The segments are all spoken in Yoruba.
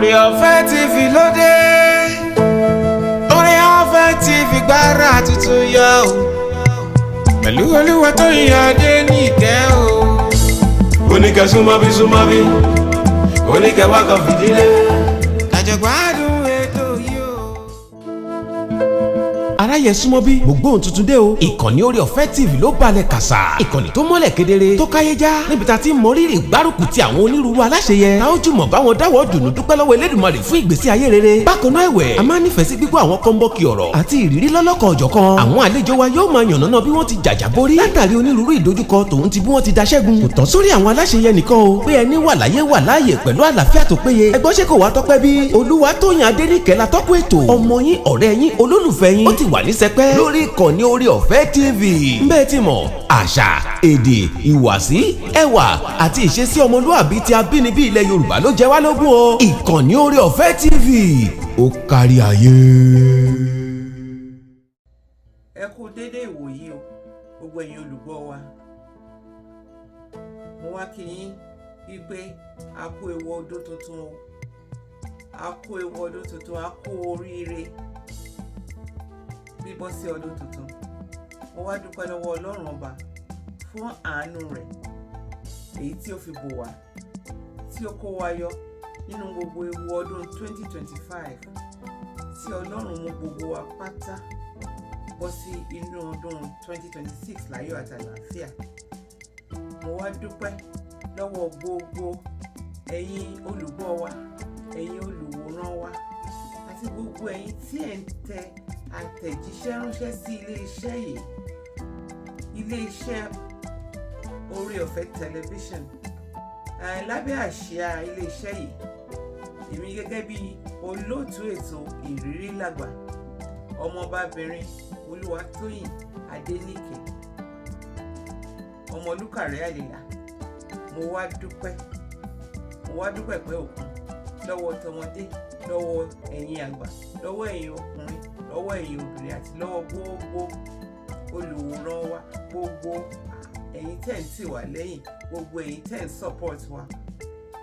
Oore Ọ̀fẹ́ TV lóde. Oore Ọ̀fẹ́ TV gbára tuntun yọ o. Pẹ̀lú Olúwatóyìn Adéníkẹ́ o. Oníkẹ́ súnmọ́ bí, súnmọ́ bí, oníkẹ́ wá kan fìdílé. Kájọ gbádùn ètò yìí o. Aráyẹ, súnmọ́ bí, gbogbo ohun tuntun dé o. Ìkànnì Oore Ọ̀fẹ́ TV ló balẹ̀ kàsà, ìkànnì tó mọ́lẹ̀ kedere, tó káyé já, níbi tá a ti ń mọrírì gbárùkù ti àwọn onírúurú aláṣeyẹ, tá ó jùmọ̀ báwọn dáwọ́ dùnú dúpẹ́ lọ́wọ́ Elédùmarè fún ìgbésí ayé rere. Bákan náà ẹ̀wẹ̀, a máa nífẹ̀ẹ́ sí gbígbọ́ àwọn kọ́ńbọ́ọ̀kì ọ̀rọ̀ àti ìrírí lọ́lọ́kan òjọ̀kan. Àwọn àlejò wa yóò máa yànnàná bí wọ́n ti jàjà borí látàrí onírúurú ìdojúkọ tòun ti bí wọ́n ti daṣẹ́gun. Kò tán sórí àwọn aláṣeyẹ nìkan o, pé ẹni wà láyé wà láàyè pẹ̀lú àlàáfíà tó péye. Ẹgbọ́n, ṣé kò wá tọ́pẹ́ bí? Olúwatóyìn Adéníkẹ́ la tọ́kùn ètò, ọmọ yín, ọ̀rẹ́ yín, olólùfẹ́ yín, ó ti wà ní sẹpẹ́ lórí ìkànnì Oore Ọ̀fẹ́ TV. Bẹ́ẹ̀ ti mọ̀, àṣà, èdè, ìhùwàsí, ẹwà àti ìṣesí ọmọlúàbí ti abínibí ilẹ̀ Yorùbá ló jẹ wá lógún o. Ìkànnì Oore Ọ̀fẹ́ TV, ó kárí ayé. Ẹ kú déédéé ìwòyí o, gbogbo ẹ̀yin olùgbọ́ wa. Mo wá kí yín wípé a kú ewu ọdún tuntun o, a kú ewu ọdún tuntun, a kú oríire bíbọ́ sí ọdún tuntun. Mo wá dúpẹ́ lọ́wọ́ Ọlọ́run Ọba fún àánú rẹ̀, èyí tí ó fi bò wá, tí ó kó wa yọ nínú gbogbo ewu ọdún 2025, tí Ọlọ́run mú gbogbo wa pátá bọ́ sí inú ọdún 2026 láyọ̀ àti àlàáfíà. Mo wá dúpẹ́ lọ́wọ́ gbogbo ẹ̀yin olùgbọ́ wa, ẹ̀yin olùwòran wa, àti gbogbo ẹ̀yin tí ẹ̀ ń tẹ àtẹ̀jíṣẹ́ ránṣẹ́ sí ilé-iṣẹ́ yìí, ilé-iṣẹ́ Oore Ọ̀fẹ́ Tẹlifíṣàn. Lábẹ́ àsíá ilé-iṣẹ́ yìí, èmi gẹ́gẹ́ bí olóòtú ètò Ìrírí Làgbà, ọmọbabìnrin Olúwatóyìn Adéníkẹ́, ọmọlúkàrẹ́ àlèlà, mo wá dúpẹ́, mo wá dúpẹ́ pẹ́ òkun lọ́wọ́ tọmọdé, lọ́wọ́ ẹ̀yin àgbà, lọ́wọ́ ẹ̀yin ọkùnrin, lọ́wọ́ ẹ̀yin obìnrin, àti lọ́wọ́ gbogbo olùwòran wa, gbogbo ẹ̀yin tẹ̀ ń tì wá lẹ́yìn, gbogbo ẹ̀yin tẹ̀ ń support wa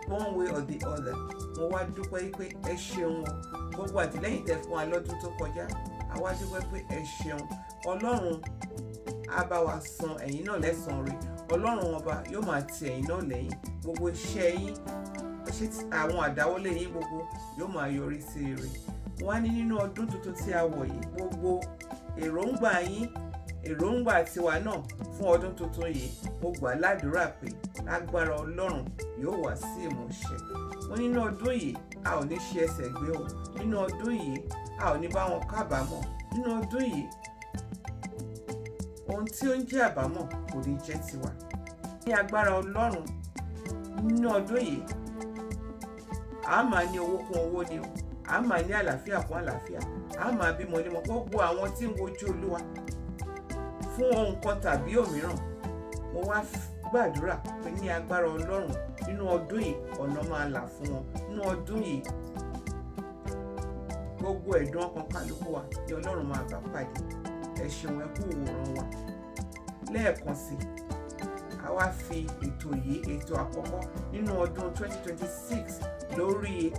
one way or the other. Mo wá dúpẹ́ pé ẹ ṣeun o. Gbogbo àtìlẹ́yìn tẹ́ fún wa lọ́dún tó kọjá, àwa dúpẹ́ pé ẹ ṣeun. Ọlọ́run á bá wa san ẹ̀yin náà lẹ́san rẹ̀. Ọlọ́run Ọba yóò máa ti ẹ̀yin náà lẹ́yìn. Gbogbo iṣẹ́ yín, ṣé àwọn àdáwọ́lé yín gbogbo yóò máa yọrí sí rere. Wọ́n á ní nínú ọdún tuntun tí a wọ̀ yìí, gbogbo èròǹgbà yín, èròǹgbà tiwa náà fún ọdún tuntun yìí, mo gbà ládùúrà pé lágbára Ọlọ́run yóò wá sí ìmúṣẹ. Wọ́n nínú ọdún yìí, a ò ní ṣe ẹsẹ̀ gbé o. Nínú ọdún yìí, a ò ní bá wọn kábàámọ̀. Nínú ọdún yìí, ohun tí ó ń jẹ́ àbámọ̀ kò ní jẹ́ tiwa ní agbára Ọlọ́run. Nínú ọdún yìí, a máa ní owó kún owó ni o, a máa ní àlàáfíà kún àlàáfíà, a máa bímọ nímọ. Gbogbo àwọn tí ń wojú Olúwa fún ohun kan tàbí òmíràn, mo wá gbàdúrà pé ní agbára Ọlọ́run, nínú ọdún yìí, ọ̀nà máa là fún wọn. Nínú ọdún yìí, gbogbo ẹ̀dùn ọkàn kálukú wa ni Ọlọ́run máa bá pàdé. Ẹ ṣeun, ẹ kú ìwòran wa. Lẹ́ẹ̀kan sí, a wá fi ètò yìí, ètò àkọ́kọ́ nínú ọdún 2026 lórí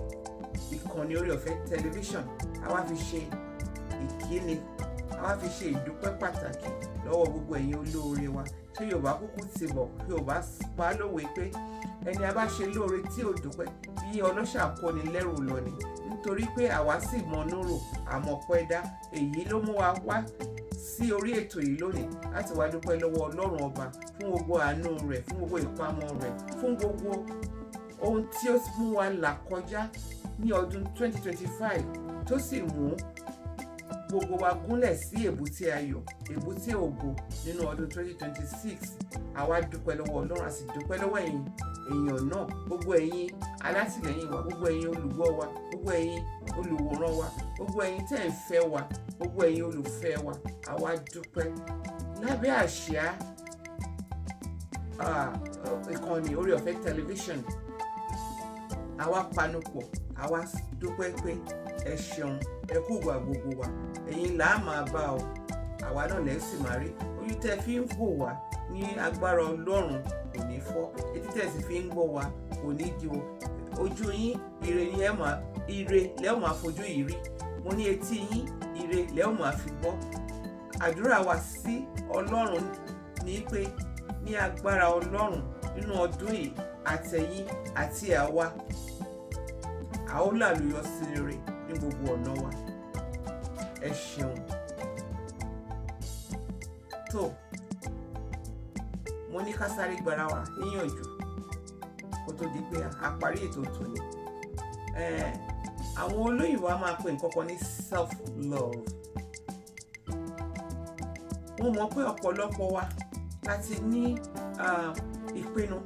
ìkànnì Oore Ọ̀fẹ́ Tẹlifíṣàn, a wá fi ṣe ìkíni, a wá fi ṣe ìdúpẹ́ pàtàkì lọ́wọ́ gbogbo ẹ̀yin olóore wa. Tí Yorùbá kúkú ti bọ̀, Yorùbá pa á lówe pé ẹni a bá ṣe lóore tí ò dúpẹ́, bí ọlọ́ṣà kọ́ni lẹ́rù lọ ni. Nítorí pé àwa sì mọ núrò àmọ́ pẹ́ dá, èyí ló mú wa wá sí orí ètò yìí lónìí láti wá dúpẹ́ lọ́wọ́ Ọlọ́run Ọba fún gbogbo àánú rẹ̀, fún gbogbo ìpamọ́ rẹ̀, fún gbogbo ohun tí ó mú wa là kọjá ní ọdún 2025, tó sì mú gbogbo wa gúnlẹ̀ sí èbúté ayọ̀, èbúté ògo nínú ọdún 2026. Àwa dúpẹ́ lọ́wọ́ Ọlọ́run, a sì dúpẹ́ lọ́wọ́ ẹ̀yin èèyàn náà, gbogbo ẹ̀yin alátìlẹ́yìn wa, gbogbo ẹ̀yin olùgbọ́ wa, gbogbo ẹ̀yin olùwòran wa, gbogbo ẹ̀yin tẹ́ ń fẹ́ wa, gbogbo ẹ̀yin olùfẹ́ wa. Àwa dúpẹ́ lábẹ́ àsíá ìkànnì Oore Ọ̀fẹ́ Tẹlifíṣàn. Àwa panupọ̀, àwa dúpẹ́ pé ẹ ṣeun, ẹ kú ìgbà gbogbo wa. Ẹ̀yin là á máa bá ọ, àwa náà lẹ́ sì máa rí. Ojú tẹ́ fi ń wò wá, ní agbára Ọlọ́run, kò ní fọ́. Etí tẹ́ sì fi ń gbọ́ wa kò ní di o. Ojú yín, ire ni ẹ máa, ire lẹ́ ò máa fojú yìí rí. Mo ní etí yín, ire lẹ́ ò máa fi gbọ́. Àdúrà wa sí Ọlọ́run ní pé ní agbára Ọlọ́run, nínú ọdún yìí, àtẹ̀yin àti àwa, a ó làlùyọ sí rere ní gbogbo ọ̀nà wa. Ẹ ṣeun. Tó mo ní ká sáré gbára wa níyànjú kó tó di pé a parí ètò tòní. Àwọn olóyìnbó a máa pè nǹkan kan ní self love. Mo mọ̀ pé ọ̀pọ̀lọpọ̀ wa láti ní ìpinnu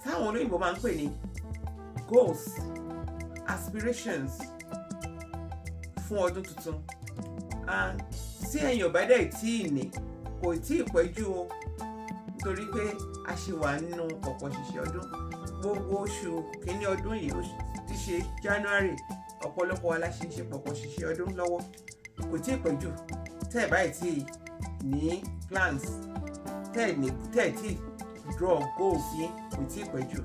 táwọn olóyìnbó máa ń pè ní goals, aspirations fún ọdún tuntun. And tí ẹ̀yin ò bá dẹ̀ tí ì ní, kò tí ì pẹ́ jù o, nítorí pé a ṣì wà nínú ọ̀pọ̀ ṣìṣẹ́ ọdún. Gbogbo oṣù kínní ọdún yìí ti ṣe January, ọ̀pọ̀lọpọ̀ wa la ṣe ń ṣe pọ̀pọ̀ ṣìṣẹ́ ọdún lọ́wọ́. Kò tí ì pẹ́ jù tẹ́ ẹ̀ báyìí tí ní plans, tẹ́ ẹ̀ ní, tẹ́ ẹ̀ tí draw goals yín, kò tí ì pẹ́ jù.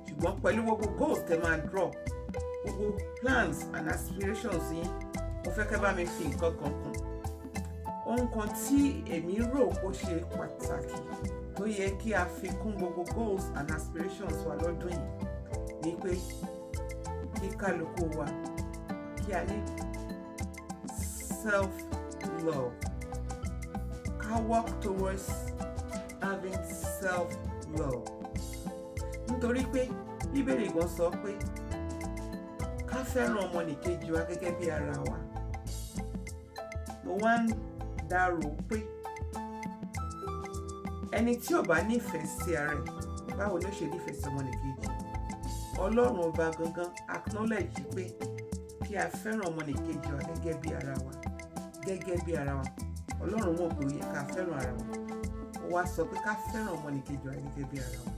Ṣùgbọ́n pẹ̀lú gbogbo goals tẹ́ máa draw, gbogbo plans and aspirations yín, mo fẹ́ kẹ́ bá mi fi nǹkan kan kún. Ohun kan tí èmi rò kó ṣe pàtàkì tó yẹ kí a fi kún gbogbo goals and aspirations wa lọ́dún yìí ni pé kí kálukú wa kí a ní self love, ká work towards having self love, nítorí pé Bíbélì gan sọ pé ká fẹ́ràn ọmọnìkejì wa gẹ́gẹ́ bí ara wa. Mo wá ń dárò pé ẹni tí ò bá nífẹ̀ẹ́ sí ara ẹ̀, báwo ló ṣe nífẹ̀ẹ́ sí ọmọnìkejì? Ọlọ́run Ọba gangan acknowledge pé kí a fẹ́ràn ọmọnìkejì wa gẹ́gẹ́ bí ara wa, gẹ́gẹ́ bí ara wa. Ọlọ́run mọ̀ pé ó yẹ ká fẹ́ràn ara wa, ó wá sọ pé ká fẹ́ràn ọmọnìkejì wa gẹ́gẹ́ bí ara wa.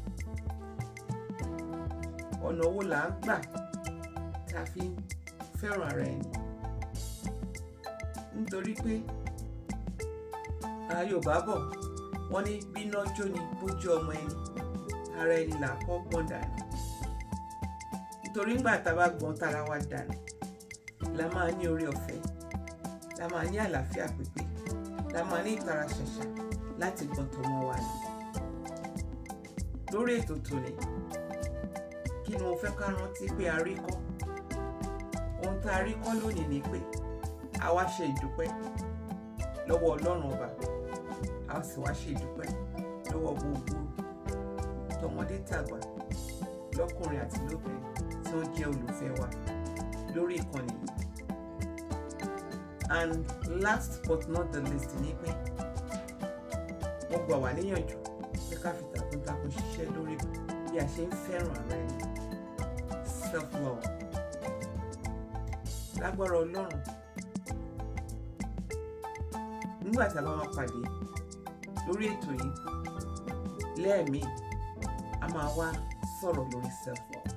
Ọ̀nà wo là ń gbà tá a fi ń fẹ́ràn ara ẹni? Nítorí pé àwọn Yorùbá bọ̀, wọ́n ní bíná jó ni bójú ọmọ ẹni, ara ẹni là kọ́ gbọ́n dànù. Nítorí ńgbà tá a bá gbọ́n tara wa dànù la máa ní orí ọ̀fẹ́, la máa ní àlàáfíà pípé, la máa ní ìtara ṣàṣà láti gbọ́n tọmọ wa nù. Lórí ètò tòní, kí ni mo fẹ́ ká rántí pé a rí kọ́? Ohun tá a rí kọ́ lónìí ni pé a wá ṣe ìdúpẹ́ lọ́wọ́ Ọlọ́run Ọba, a sì wá ṣe ìdúpẹ́ lọ́wọ́ gbogbo tọmọdé tàgbà, lọ́kùnrin àti lóbìnrin tí wọ́n jẹ́ olùfẹ́ wa lórí ìkànnì yìí. And last but not the least ni pé mo gbà wá níyànjú pé ká fi takuntakun ṣiṣẹ́ lórí bí a ṣe ń fẹ́ràn ara ẹni, self love. Lágbára Ọlọ́run, nígbà tí a bá máa pàdé lórí ètò yìí lẹ́ẹ̀mí, a máa wá sọ̀rọ̀ lórí self love,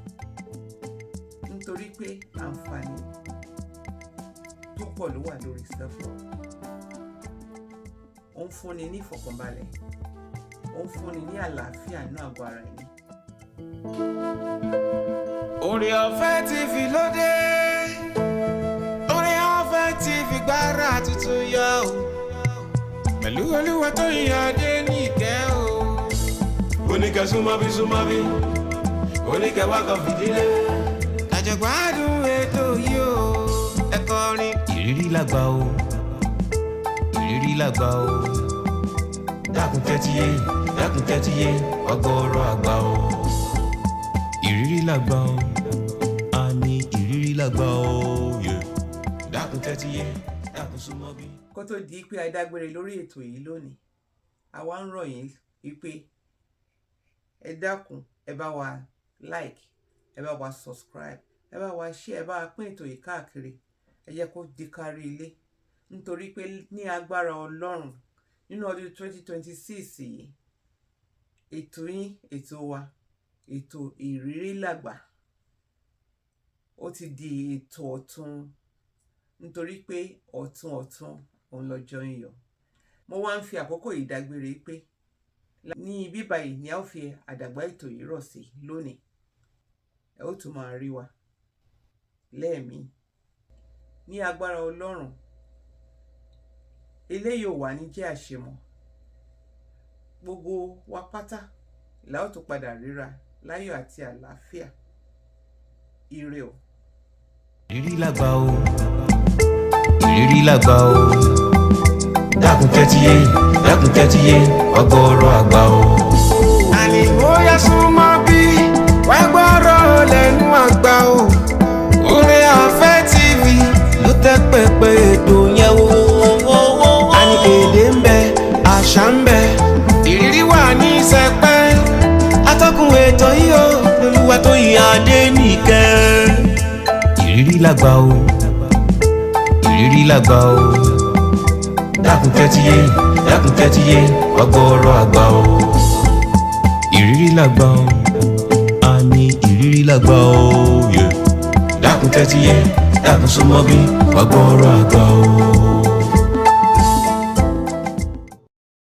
nítorí pé àǹfààní tó pọ̀ ló wà lórí self love. Ó ń fúnni ní ìfọ̀kànbalẹ̀, ó ń fúnni ní àlàáfíà nínú àgọ́ ara ẹni. Oore Ọ̀fẹ́ TV lóde. Oore Ọ̀fẹ́ TV gbára tuntun yọ o, pẹ̀lú olúwa tó yìn adé ní ìkẹ́ o. Oníkẹ́ súnmọ́ bí, súnmọ́ bí, oníkẹ́ wá kan fìdílé. Kájọ gbádùn ètò yìí o, ẹ kọrin. Ìrírí lágbà o, ìrírí lágbà o. Dákun tẹ́tí yé, dákun tẹ́tí yé, wá gbọ́ ọ̀rọ̀ àgbà o. Ìrírí lágbà o, a ní ìrírí lágbà o. Yeah. Dákun tẹ́tí yé, dákun súnmọ́ bí. Kó tó di pé a dágbére lórí ètò yìí lónìí, àwa ń rọ̀ yín wípé ẹ dákun, ẹ bá wa like, ẹ bá wa subscribe, ẹ bá wa share, ẹ bá wa pín ètò yìí káàkiri, ẹ jẹ́ kó di kárí ilé, nítorí pé ní agbára Ọlọ́run, nínú ọdún 2026 yìí, ètò yín, ètò wa, ètò Ìrírí Làgbà, ó ti di ètò ọ̀tun, nítorí pé ọ̀tun ọ̀tun òun lọ́jọ́ ń yọ. Mo wá ń fi àkókò yìí dágbére pé ní ibi báyìí ni a ó fi àdàgbà ètò yìí rọ̀ sí lónìí. Ẹ ó tún máa rí wa lẹ́ẹ̀mí ní agbára Ọlọ́run. Eléyìí ò wá ní jẹ́ àṣemọ́. Gbogbo wa pátá la ó tún padà ríra láyọ̀ àti àlàáfíà. Ire o. Ìrírí làgbà o, ìrírí làgbà o. Dákun tẹ́tí yé, dákun tẹ́tí yé, wá gbọ́rọ̀ àgbà o. Àní bóyá súnmọ́ bí wá gbọ́rọ̀ lẹ́nu àgbà o. Oore Ọ̀fẹ́ TV ló tẹ́ pẹpẹ ètò yẹn o. Àní èdè ń bẹ, àṣà ń bẹ, ìrírí wà ní sẹpẹ́. Atọ́kùn ètò yìí o, lolúwa tó yin adé nìkẹ́. Ìrírí làgbà o, ìrírí làgbà o. Dákun tẹ́tí yé, dákun tẹ́tí yé, wá gbọ́rọ̀ àgbà o. Ìrírí làgbà o, àní ìrírí làgbà o. Yeah. Dákun tẹ́tí yé, dákun súnmọ́ bí, wá gbọ́rọ̀ àgbà o.